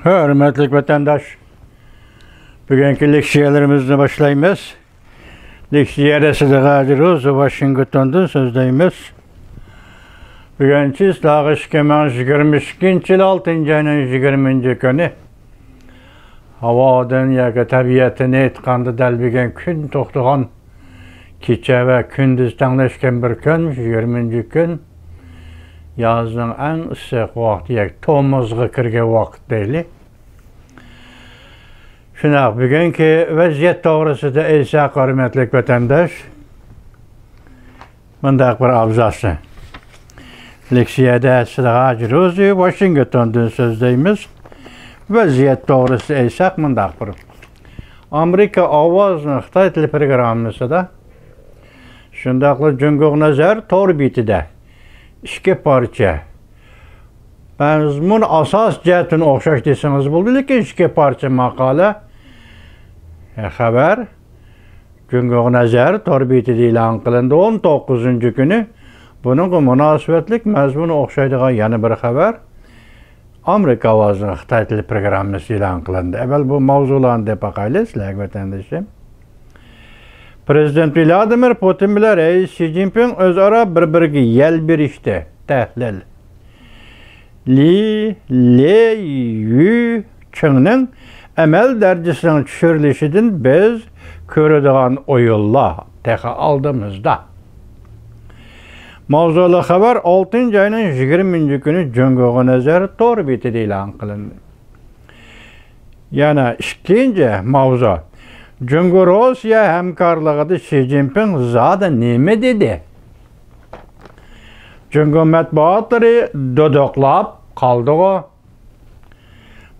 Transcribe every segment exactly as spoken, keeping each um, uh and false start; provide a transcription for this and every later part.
ھۆرمەتلىك ۋەتەنداش، بۈگۈنكى لېكسىيەلىرىمىزنى باشلايمىز. لېكسىيەدە سىدىق ھاجى روزى ۋاشىنگتوندىن سۆزلەيمىز. بۈگۈن چىسلاغ ئىككى مىڭ يىگىرمە ئىككىنچى يىل ئالتىنچى ئاينىڭ يىگىرمىنچى كۈنى. ھاۋادىن ياكى تەبىئەتتىن ئېيتقاندا، دەل بۈگۈن كۈن توختىغان، كېچە ۋە كۈندۈز تەڭلەشكەن بىر كۈن، يىگىرمىنچى كۈن، يازنىڭ ئەڭ ئىسسىق ۋاقتى، ياكى تومۇزغا كىرگەن ۋاقىت دەيلى. شۇنداق، بۈگۈنكى ۋەزىيەت توغرىسىدا ئېيتساق، ھۆرمەتلىك ۋەتەنداش، مۇنداق بىر ئابزاسنى. لېكسىيەدە سىدىق ھاجى روزى ۋاشىنگتوندىن سۆزلەيمىز. ۋەزىيەت توغرىسىدا ئېيتساق، مۇنداق بىر. ئامېرىكا ئاۋازىنىڭ خىتاي تىلى پروگراممىسىدا، شۇنداقلا جۇڭگوغا نەزەر تور بېتىدە ئىككى پارچە، مەزمۇن ئاساس جەھەتتىن ئوخشاش دېسىڭىز بولىدۇ، لېكىن ئىككى پارچە ماقالە، خەۋەر جۇڭگوغا نەزەر تور بېتىدە ئېلان قىلىندى. ئون توققۇزىنچى كۈنى بۇنىڭغا مۇناسىۋەتلىك مەزمۇنى ئوخشايدىغان يەنە بىر خەۋەر ئامېرىكا ئاۋازىنىڭ خىتاي تىلى پروگراممىسى ئېلان قىلىندى. ئەۋۋەل بۇ ماۋزۇلارنى دەپ باقايلى سىلەرگە، ۋەتەندىشىم. پىرېزىدېنت ۋلادىمىر پۇتىن بىلەن رەئىس شى جىنپىڭ ئۆزئارا بىر-بىرىگە يەل بېرىشتى. تەھلىل. لى، لى يۈچىڭنىڭ ئەمەل دەرىجىسىنىڭ چۈشۈرۈلۈشىدىن بىز كۆرىدىغان ئويۇنلار تېخى ئالدىمىزدا. ماۋزۇلۇق خەۋەر ئالتىنچى ئاينىڭ يىگىرمىنچى كۈنى جۇڭگوغا نەزەر تور بېتىدە ئېلان قىلىندى. يەنە ئىككىنچى ماۋزۇ. جۇڭگو روسىيە ھەمكارلىقىدا شى جىنپىڭ زادى نېمە دېدى؟ جۇڭگو مەتبۇئاتلىرى دۇدۇقلاپ قالدىغۇ؟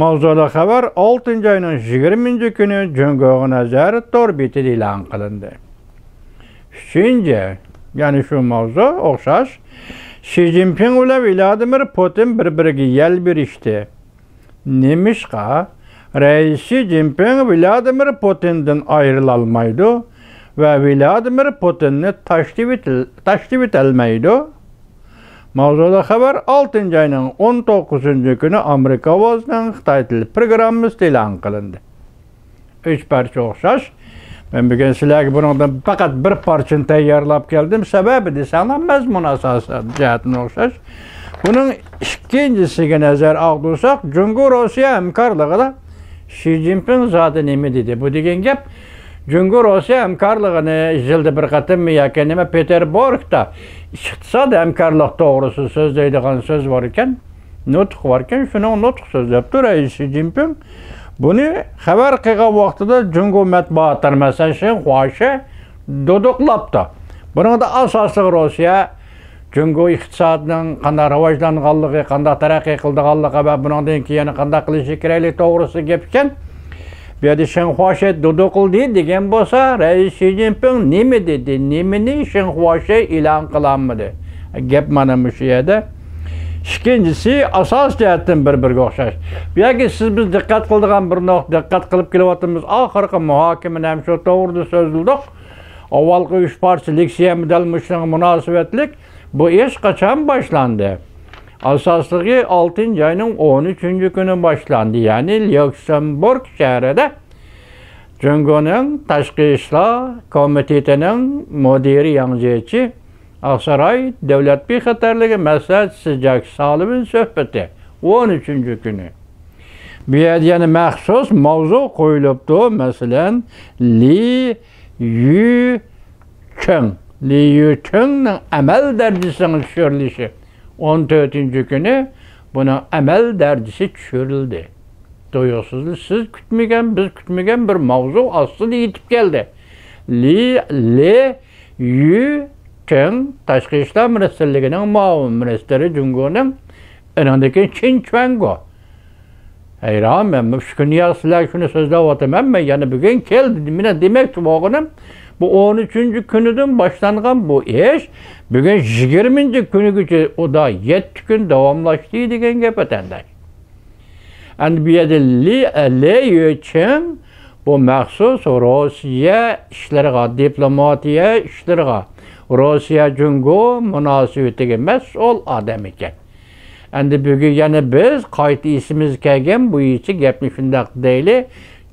ماۋزۇلۇق خەۋەر ئالتىنچى ئاينىڭ يىگىرمىنچى كۈنى جۇڭگوغا نەزەر تور بېتىدە ئېلان قىلىندى. ئۈچىنچى، يەنى شۇ ماۋزۇ ئوخشاش. شى جىنپىڭ بىلەن ۋلادىمىر پۇتىن بىر-بىرىگە يەل بېرىشتى. نېمىشقا رەئىس شى جىنپىڭ ۋلادىمىر پۇتىندىن ئايرىلالمايدۇ ۋە ۋلادىمىر پۇتىننى تاشلىۋېتىل-، تاشلىۋېتەلمەيدۇ؟ ماۋزۇلۇق خەۋەر ئالتىنچى ئاينىڭ ئون توققۇزىنچى كۈنى ئامېرىكا ئاۋازىنىڭ خىتاي تىلى پروگراممىسىدا ئېلان قىلىندى. ئۈچ پارچە ئوخشاش. مەن بۈگۈن سىلەرگە بۇنىڭدىن پەقەت بىر پارچىنى تەييارلاپ كەلدىم. سەۋەبى دېسەڭلار، مەزمۇن ئاساسى جەھەتتىن ئوخشاش. بۇنىڭ ئىككىنچىسىگە نەزەر ئاغدۇرساق، جۇڭگو روسىيە ھەمكارلىقىدا شى جىنپىڭ زادى نېمە دېدى؟ بۇ دېگەن گەپ، جۇڭگو روسىيە ھەمكارلىقىنى يىلدا بىر قېتىممۇ ياكى نېمە پېتېربۇرگدا ئىقتىساد ھەمكارلىق توغرىسىدا سۆزلەيدىغان سۆز بار ئىكەن، نۇتۇق بار ئىكەن، شۇنىڭ نۇتۇق سۆزلەپتۇ رەئىس شى جىنپىڭ. بۇنى خەۋەر قىلغان ۋاقتىدا جۇڭگو مەتبۇئاتلىرى، مەسىلەن، شىنخۇاشى دۇدۇقلاپتۇ. بۇنىڭدا ئاساسلىق روسىيە جۇڭگو ئىقتىسادىنىڭ قانداق راۋاجلانغانلىقى، قانداق تەرەققىي قىلىدىغانلىقى ۋە بۇنىڭدىن كېيىن يەنە قانداق قىلىشى كېرەكلىكى توغرىسىدا گەپ ئىكەن. بۇ يەردە شىنخۇاشى دۇدۇقلىدى دېگەن بولسا، رەئىس شى جىنپىڭ نېمە دېدى، نېمىنى شىنخۇاشى ئېلان قىلالمىدى؟ گەپ مانا مۇشۇ يەردە. ئىككىنچىسى، ئاساس جەھەتتىن بىر-بىرىگە ئوخشاش. بۇ يەرگە سىز، بىز دىققەت قىلىدىغان بىر نۇقتا، دىققەت قىلىپ كېلىۋاتىمىز. ئاخىرقى مۇھاكىمىدە ھەم شۇ توغرىدا سۆزلىدۇق. ئاۋۋالقى ئۈچ پارچە لېكسىيەمۇ دەل مۇشۇنىڭغا مۇناسىۋەتلىك. بۇ ئىش قاچان باشلاندى؟ ئاساسلىقى ئالتىنچى ئاينىڭ ئون ئۈچىنچى كۈنى باشلاندى، يەنى ليۇكسېمبۇرگ شەھىرىدە جۇڭگونىڭ تاشقى ئىشلار كومىتېتىنىڭ مۇدىرى ياڭ جيېچى، ئاقساراي دۆلەت بىخەتەرلىكى مەسلىھەتچىسى جاك سالىۋىن سۆھبىتى، ئون ئۈچىنچى كۈنى. بۇ يەردە يەنە مەخسۇس ماۋزۇ قويۇلۇپتۇ، مەسىلەن، لى يۈچىڭ، لى يۈچىڭنىڭ ئەمەل دەرىجىسىنىڭ چۈشۈرۈلۈشى. ئون تۆتىنچى كۈنى بۇنىڭ ئەمەل دەرىجىسى چۈشۈرۈلدى. تۇيۇقسىزلا سىز كۈتمىگەن، بىز كۈتمىگەن بىر ماۋزۇ ئاستىدا يېتىپ كەلدى. لى، لى يۈچىڭ، تاشقى ئىشلار مىنىستىرلىكىنىڭ مۇئاۋىن مىنىستىرى جۇڭگونىڭ، ئېنىڭدىن كېيىن چېن چۈەنگو. ھەيران، مەن مۇشۇ كۈنى يا سىلەرگە شۇنى سۆزلەۋاتىمەن، مەن يەنە بۈگۈن كەلدى. مانا دېمەكچى بولغىنىم، بۇ ئون ئۈچىنچى كۈنىدىن باشلانغان بۇ ئىش بۈگۈن يىگىرمىنچى كۈنىگىچە، ئۇدا يەتتە كۈن داۋاملاشتى دېگەن گەپ، ۋەتەنداش. ئەمدى بۇ يەردە لى، لى يۈچىڭ بۇ مەخسۇس روسىيە ئىشلىرىغا، دىپلوماتىيە ئىشلىرىغا، روسىيە جۇڭگو مۇناسىۋىتىگە مەسئۇل ئادەم ئىكەن. ئەمدى بۈگۈن يەنە بىز قايتا ئېسىمىزگە كەلگەن بويىچە گەپنى شۇنداق دەيلى.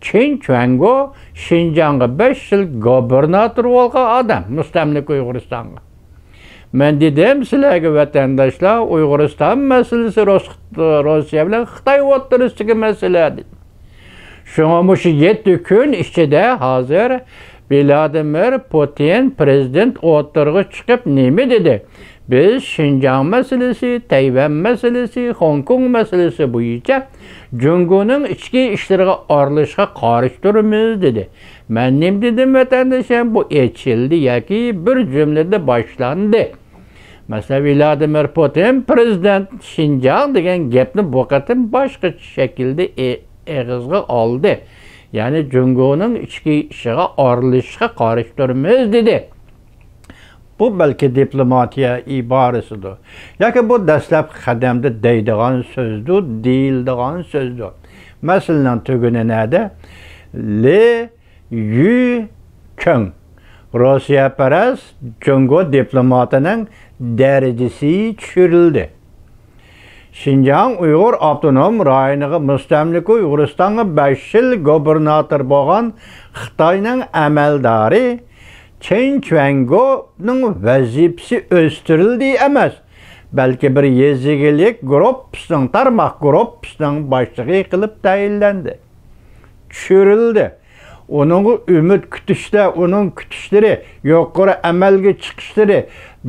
چېن چۈەنگو شىنجاڭغا بەش يىل گوبىرناتور بولغان ئادەم، مۇستەملىكە ئۇيغۇرىستانغا. مەن دېدىم سىلەرگە، ۋەتەنداشلار، ئۇيغۇرىستان مەسىلىسى روس-، روسىيە بىلەن خىتاي ئوتتۇرىسىدىكى مەسىلە، دېدىم. شۇڭا مۇشۇ يەتتە كۈن ئىچىدە ھازىر ۋلادىمىر پۇتىن پىرېزىدېنت ئوتتۇرىغا چىقىپ نېمە دېدى؟ بىز شىنجاڭ مەسىلىسى، تەيۋەن مەسىلىسى، خوڭكوڭ مەسىلىسى بويىچە جۇڭگونىڭ ئىچكى ئىشلىرىغا ئارىلىشىشقا قارشى تۇرىمىز، دېدى. مەن نېمە دېدىم، ۋەتەندىشىم؟ بۇ ئېچىلدى ياكى بىر جۈملىدە باشلاندى. مەسىلەن، ۋلادىمىر پۇتىن پىرېزىدېنت شىنجاڭ دېگەن گەپنى بۇ قېتىم باشقىچە شەكىلدە ئې-، ئېغىزغا ئالدى. يەنى جۇڭگونىڭ ئىچكى ئىشىغا ئارىلىشىشقا قارشى تۇرىمىز، دېدى. بۇ بەلكى دىپلوماتىيە ئىبارىسىدۇر. ياكى بۇ دەسلەپكى قەدەمدە دەيدىغان سۆزدۇر، دېيىلىدىغان سۆزدۇر. مەسىلىنىڭ تۈگۈنى نەدە؟ لى يۈچېڭ، روسىيەپەرەس جۇڭگو دىپلوماتىنىڭ دەرىجىسى چۈشۈرۈلدى. شىنجاڭ ئۇيغۇر ئاپتونوم رايونىغا مۇستەملىكە ئۇيغۇرىستانغا بەش يىل گوبىرناتور بولغان خىتاينىڭ ئەمەلدارى چېن چۈەنگونىڭ ۋەزىپىسى ئۆستۈرۈلدى ئەمەس، بەلكى بىر يېزا ئىگىلىك گۇرۇپپىسىنىڭ، تارماق گۇرۇپپىسىنىڭ باشلىقى قىلىپ تەيىنلەندى. چۈشۈرۈلدى. ئۇنىڭغا ئۈمىد كۈتۈشتە، ئۇنىڭ كۈتۈشلىرى، يۇقىرى ئەمەلگە چىقىشلىرى،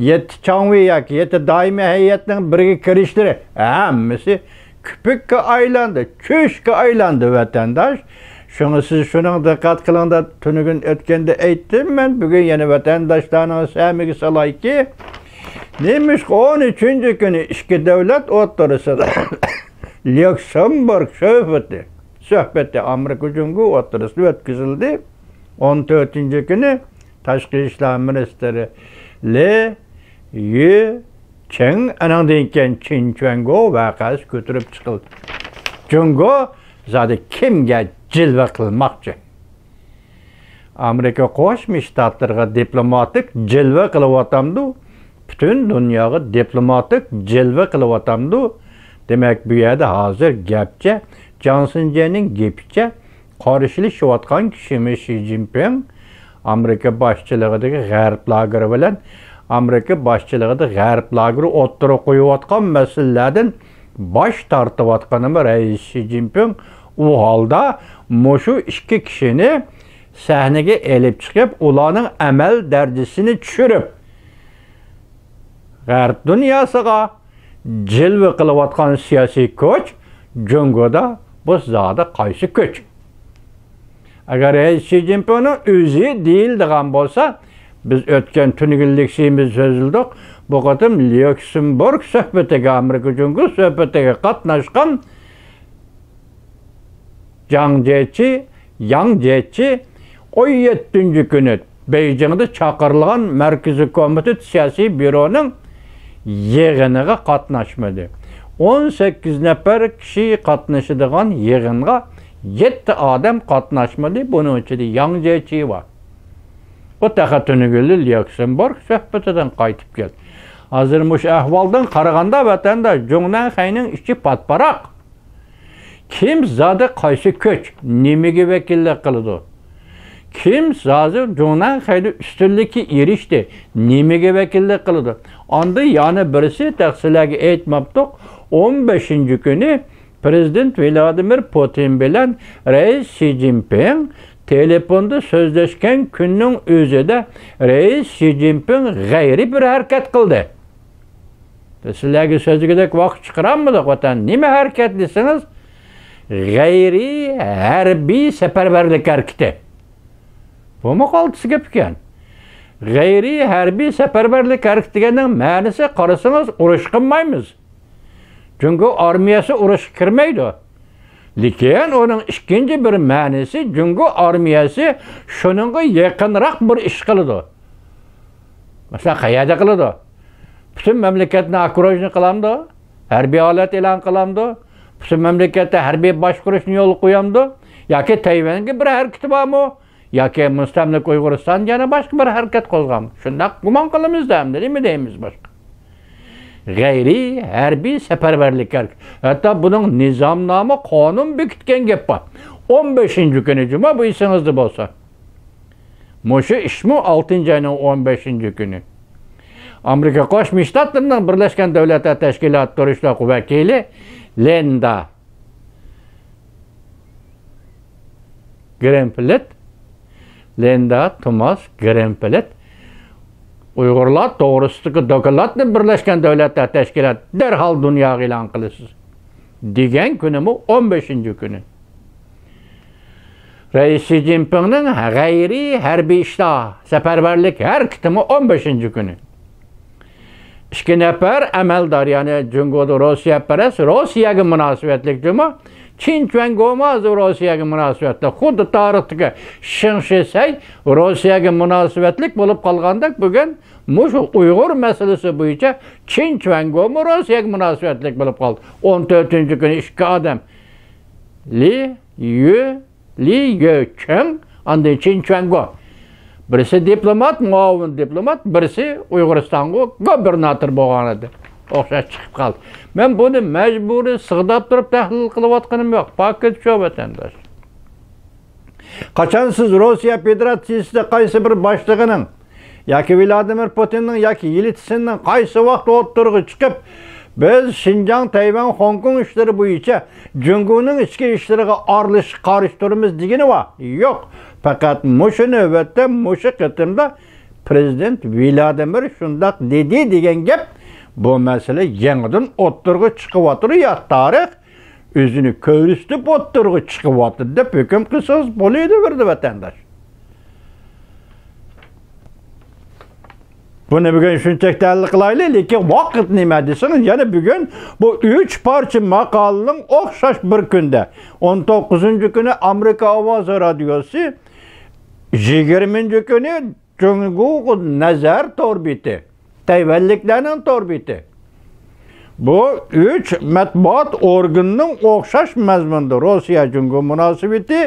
يەتتە چاڭۋى ياكى يەتتە دائىمىي ھەيئەتنىڭ بىرگە كىرىشلىرى، ھەممىسى كۆپۈككە ئايلاندى، چۆشكە ئايلاندى، ۋەتەنداش. شۇڭا سىز شۇنىڭغا دىققەت قىلىڭ دەپ تۈنۈگۈن ئۆتكەندە ئېيتتىم مەن. بۈگۈن يەنە ۋەتەنداشلارنىڭ سەمىگە سالايكى، نېمىشقا ئون ئۈچىنچى كۈنى ئىككى دۆلەت ئوتتۇرىسىدا ليۇكسېمبۇرگ سۆھبىتى، سۆھبىتى ئامېرىكا جۇڭگو ئوتتۇرىسىدا ئۆتكۈزۈلدى. ئون تۆتىنچى كۈنى تاشقى ئىشلار مىنىستىرى لى يۈچېڭ، ئانىڭدىن كېيىن چېن چۈەنگو ۋەقەسى كۆتۈرۈپ چىقىلدى. جۇڭگو زادى كىمگە جىلۋە قىلماقچى؟ ئامېرىكا قوشما شتاتلىرىغا دىپلوماتىك جىلۋە قىلىۋاتامدۇ؟ پۈتۈن دۇنياغا دىپلوماتىك جىلۋە قىلىۋاتامدۇ؟ دېمەك، بۇ يەردە ھازىر گەپچە، جاڭ سىنجيەنىڭ گېپىچە، قارشىلىشىۋاتقان كىشىمۇ شى جىنپىڭ، ئامېرىكا باشچىلىقىدىكى غەرب لاگېرى بىلەن ئامېرىكا باشچىلىقىدا غەرب لاگېرى ئوتتۇرىغا قويۇۋاتقان مەسىلىلەردىن باش تارتىۋاتقىنىمۇ رەئىس شى جىنپىڭ. ئۇ ھالدا مۇشۇ ئىككى كىشىنى سەھنىگە ئېلىپ چىقىپ، ئۇلارنىڭ ئەمەل دەرىجىسىنى چۈشۈرۈپ، غەرب دۇنياسىغا جىلۋە قىلىۋاتقان سىياسىي كۈچ جۇڭگودا بۇ زادى قايسى كۈچ؟ ئەگەر رەئىس شى جىنپىڭنىڭ ئۆزى دېيىلىدىغان بولسا، بىز ئۆتكەن تۈنۈگۈنلۈكسىمىز سۆزلىدۇق. بۇ قېتىم ليۇكسېمبۇرگ سۆھبىتىگە، ئامېرىكا جۇڭگو سۆھبىتىگە قاتناشقان جاڭ جيېچى، ياڭ جيېچى ئون يەتتىنچى كۈنى بېيجىڭدا چاقىرىلغان مەركىزىي كومىتېت سىياسىي بيۇرونىڭ يىغىنىغا قاتناشمىدى. ئون سەككىز نەپەر كىشى قاتنىشىدىغان يىغىنغا يەتتە ئادەم قاتناشمىدى، بۇنىڭ ئىچىدە ياڭ جيېچى بار. بۇ تېخى تۈنۈگۈنلا ليۇكسېمبۇرگ سۆھبىتىدىن قايتىپ كەلدى. ھازىر مۇشۇ ئەھۋالدىن قارىغاندا، ۋەتەنداش، جۇڭنەنخەينىڭ ئىچى پاتپاراق. كىم زادى قايسى كۈچ، نېمىگە ۋەكىللىك قىلىدۇ؟ كىم زادى جۇڭنەنخەيدە ئۈستۈنلۈككە ئېرىشتى، نېمىگە ۋەكىللىك قىلىدۇ؟ ئاندىن يەنە بىرسى، تېخى سىلەرگە ئېيتماپتۇق، ئون بەشىنچى كۈنى پىرېزىدېنت ۋلادىمىر پۇتىن بىلەن رەئىس شى جىنپىڭ تېلېفوندا سۆزلەشكەن كۈننىڭ ئۆزىدە رەئىس شى جىنپىڭ غەيرىي بىر ھەرىكەت قىلدى. سىلەرگە سۆزلىگۈدەك ۋاقىت چىقىرالمىدۇق، ۋەتەن. نېمە ھەرىكەت دېسىڭىز، غەيرىي ھەربىي سەپەرۋەرلىك ھەرىكىتى. بۇمۇ قالتىس گەپ ئىكەن. غەيرىي ھەربىي سەپەرۋەرلىك ھەرىكىتى دېگەننىڭ مەنىسى، قارىسىڭىز، ئۇرۇش قىلمايمىز. جۇڭگو ئارمىيەسى ئۇرۇشقا كىرمەيدۇ. لېكىن ئۇنىڭ ئىككىنچى بىر مەنىسى، جۇڭگو ئارمىيەسى شۇنىڭغا يېقىنراق بىر ئىش قىلىدۇ. مەسىلەن، قەيەردە قىلىدۇ؟ پۈتۈن مەملىكەتنى ئوكروژنىي قىلامدۇ؟ ھەربىي ھالەت ئېلان قىلامدۇ؟ پۈتۈن مەملىكەتتە ھەربىي باشقۇرۇشنى يولغا قويامدۇ؟ ياكى تەيۋەنگە بىر ھەرىكىتى بارمۇ؟ ياكى مۇستەملىكە ئۇيغۇرىستان يەنە باشقا بىر ھەرىكەت قوزغامدۇ؟ شۇنداق گۇمان قىلىمىز-دە، ئەمدى نېمە دەيمىز باشقا؟ غەيرىي ھەربىي سەپەرۋەرلىك ھەرىكىتى. ھەتتا بۇنىڭ نىزامنامە، قانۇن بېكىتكەن گەپ بار. ئون بەشىنچى كۈنى جۇما، بۇ ئېسىڭىزدە بولسا. مۇشۇ ئىشمۇ ئالتىنچى ئاينىڭ ئون بەشىنچى كۈنى. ئامېرىكا قوشما شتاتلىرىنىڭ بىرلەشكەن دۆلەتلەر تەشكىلاتى تۇرۇشلۇق ۋەكىلى لىندا گرىنفىلد، لىندا توماس گرىنفىلد ئۇيغۇرلار توغرىسىدىكى دوكلاتنى بىرلەشكەن دۆلەتلەر تەشكىلاتى دەرھال دۇنياغا ئېلان قىلىسىز دېگەن كۈنىمۇ ئون بەشىنچى كۈنى. رەئىس شى جىنپىڭنىڭ غەيرىي ھەربىي ئىشلار سەپەرۋەرلىك ھەرىكىتىمۇ ئون بەشىنچى كۈنى. ئىككى نەپەر ئەمەلدار، يەنى جۇڭگودا روسىيەپەرەس، روسىيەگە مۇناسىۋەتلىك جۇمۇ، چىن چۈەنگومۇ ھازىر روسىيەگە مۇناسىۋەتلىك. خۇددى تارىختىكى شېڭ شىسەي روسىيەگە مۇناسىۋەتلىك بولۇپ قالغاندەك، بۈگۈن مۇشۇ ئۇيغۇر مەسىلىسى بويىچە چىن چۈەنگومۇ روسىيەگە مۇناسىۋەتلىك بولۇپ قالدى. ئون تۆتىنچى كۈنى ئىككى ئادەم، لى يۈ لى يۆچۈڭ، ئاندىن چىن چۈەنگو. بىرسى دىپلومات، مۇئاۋىن دىپلومات، بىرسى ئۇيغۇرىستانغا گۇبېرناتور بولغان ئىدى. ئوخشاش چىقىپ قالدى. مەن بۇنى مەجبۇرىي سىغداپ تۇرۇپ تەھلىل قىلىۋاتقىنىم يوق. پاكىت شۇ، ۋەتەنداش. قاچان سىز روسىيە فېدېراتسىيىسىدە قايسى بىر باشلىقىنىڭ ياكى ۋلادىمىر پۇتىننىڭ ياكى يېلتسىننىڭ قايسى ۋاقىت ئوتتۇرىغا چىقىپ، بىز شىنجاڭ، تەيۋەن، خوڭكوڭ ئىشلىرى بويىچە جۇڭگونىڭ ئىچكى ئىشلىرىغا ئارىلىشىشقا قارشى تۇرىمىز دېگىنى بار؟ يوق. پەقەت مۇشۇ نۆۋەتتە، مۇشۇ قېتىمدا پرېزىدېنت ۋلادىمىر شۇنداق دېدى دېگەن گەپ، بۇ مەسىلە يېڭىدىن ئوتتۇرىغا چىقىۋاتىدۇ. يا تارىخ ئۆزىنى كۆرسىتىپ ئوتتۇرىغا چىقىۋاتىدۇ دەپ ھۆكۈم قىلسىڭىز بولۇۋېرىدۇ، ۋەتەنداش. بۇنى بۈگۈن شۇنچىلىك تەھلىل قىلايلى، لېكىن ۋاقىت نېمە دېسىڭىز، يەنە بۈگۈن بۇ ئۈچ پارچە ماقالىنىڭ ئوخشاش بىر كۈندە، ئون توققۇزىنچى كۈنى ئامېرىكا ئاۋازى رادىيوسى، يىگىرمىنچى كۈنى جۇڭگو نەزەر تور بېتى، تەيۋەنلىكلەرنىڭ تور بېتى. بۇ ئۈچ مەتبۇئات ئورگىنىنىڭ ئوخشاش مەزمۇندا روسىيە جۇڭگو مۇناسىۋىتى،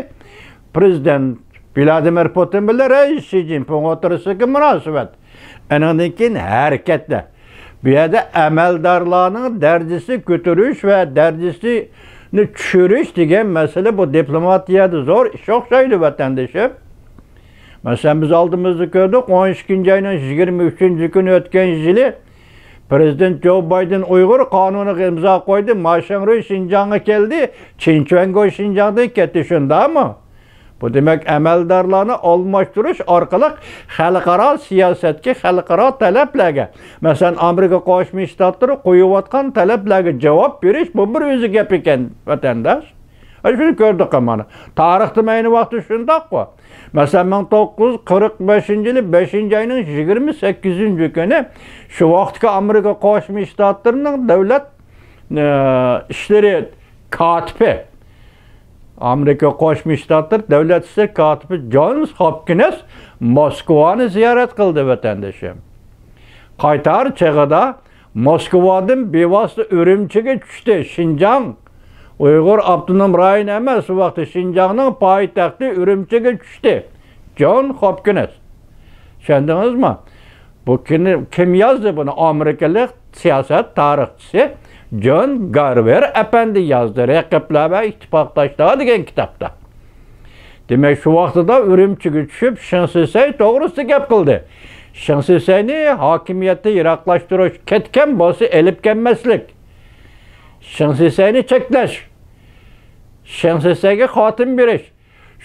پرېزىدېنت ۋلادىمىر پۇتىن بىلەن رەئىس شى جىنپىڭ ئوتتۇرىسىدىكى مۇناسىۋەت، ئېنىڭدىن كېيىن ھەرىكەتلەر. بۇ يەردە ئەمەلدارلارنىڭ دەرىجىسىنى كۆتۈرۈش ۋە دەرىجىسىنى چۈشۈرۈش دېگەن مەسىلە بۇ دىپلوماتىيەدە زور ئىش ئوخشايدۇ، ۋەتەندىشىم. مەسىلەن، بىز ئالدىمىزدا كۆردۇق، ئون ئىككىنچى ئاينىڭ يىگىرمە ئۈچىنچى كۈنى ئۆتكەن يىلى پرېزىدېنت جو بايدېن ئۇيغۇر قانۇنىغا ئىمزا قويدى، ما شىڭرۇي شىنجاڭغا كەلدى، چىن چۈەنگو شىنجاڭدىن كەتتى، شۇنداقمۇ؟ بۇ دېمەك، ئەمەلدارلارنى ئالماشتۇرۇش ئارقىلىق خەلقئارا سىياسەتكە، خەلقئارا تەلەپلەرگە، مەسىلەن، ئامېرىكا قوشما شتاتلىرى قويۇۋاتقان تەلەپلەرگە جاۋاب بېرىش، بۇ بىر ئۆزى گەپ ئىكەن، ۋەتەنداش. ئە، شۇنى كۆردۇق مانا. تارىختىمۇ ئەينى ۋاقىتتا شۇنداققۇ. مەسىلەن، مىڭ توققۇز يۈز قىرىق بەشىنچى يىلى بەشىنچى ئاينىڭ يىگىرمە سەككىزىنچى كۈنى شۇ ۋاقىتتىكى ئامېرىكا قوشما شتاتلىرىنىڭ دۆلەت، ئە، ئىشلىرى كاتىپى، ئامېرىكا قوشما شتاتلىرى دۆلەت ئىشلىرى كاتىپى جونس ھوپكىنس موسكۋانى زىيارەت قىلدى، ۋەتەندىشىم. قايتار چېغىدا موسكۋادىن بىۋاسىتە ئۈرۈمچىگە چۈشتى. شىنجاڭ، ئۇيغۇر ئاپتونوم رايونى ئەمەس، ئۇ ۋاقىتتا شىنجاڭنىڭ پايتەختى ئۈرۈمچىگە چۈشتى. جون خوپكىنس. چۈشەندىڭىزمۇ؟ بۇ كىم، كىم يازدى بۇنى؟ ئامېرىكىلىق سىياسەت تارىخچىسى جون گارۋېر ئەپەندى يازدى. رەقىبلەر ۋە ئىتتىپاقداشلار دېگەن كىتابتا. دېمەك، شۇ ۋاقتىدا ئۈرۈمچىگە چۈشۈپ، شېڭ شىسەي توغرىسىدا گەپ قىلدى. شېڭ شىسەينى ھاكىمىيەتتىن يىراقلاشتۇرۇش، كەتكەن بولسا ئېلىپ كەلمەسلىك، شېڭ شىسەينى چەكلەش، شېڭ شىسەيگە خاتىمە بېرىش،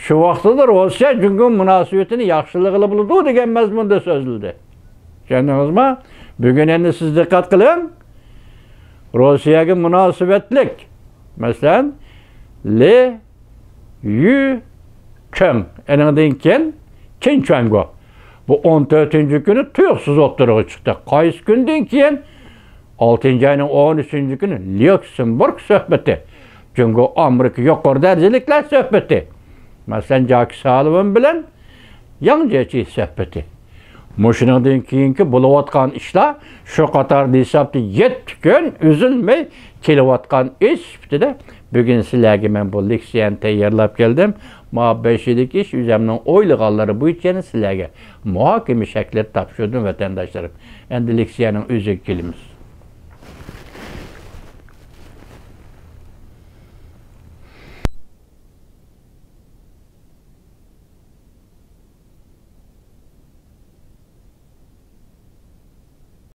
شۇ ۋاقتىدا روسىيە جۇڭگو مۇناسىۋىتىنى ياخشىلىغىلى بولىدۇ دېگەن مەزمۇندا سۆزلىدى. چۈشەندىڭىزمۇ؟ بۈگۈن ئەمدى سىز دىققەت قىلىڭ. روسىيەگە مۇناسىۋەتلىك، مەسىلەن، لى يۈچۈڭ، ئېنىڭدىن كېيىن چىن چۈەنگو. بۇ ئون تۆتىنچى كۈنى تۇيۇقسىز ئوتتۇرىغا چىقتى. قايسى كۈندىن كېيىن؟ ئالتىنچى ئاينىڭ ئون ئۈچىنچى كۈنى ليۇكسېمبۇرگ سۆھبىتى، جۇڭگو ئامېرىكا يۇقىرى دەرىجىلىكلەر سۆھبىتى، مەسىلەن، جاكى سالىۋان بىلەن ياڭ جيېچى سۆھبىتى. مۇشۇنىڭدىن كېيىنكى بولۇۋاتقان ئىشلار شۇ قاتاردا ھېسابتا يەتتە كۈن ئۈزۈلمەي كېلىۋاتقان ئىش سۈپىتىدە بۈگۈن سىلەرگە مەن بۇ لېكسىيەنى تەييارلاپ كەلدىم. ماۋۇ بەش يىللىك ئىش ئۆزۈمنىڭ ئويلىغانلىرى بويىچە يەنە سىلەرگە مۇھاكىمە شەكلىدە تاپشۇردۇم، ۋەتەنداشلىرىم. ئەمدى لېكسىيەنىڭ ئۆزىگە كېلىمىز.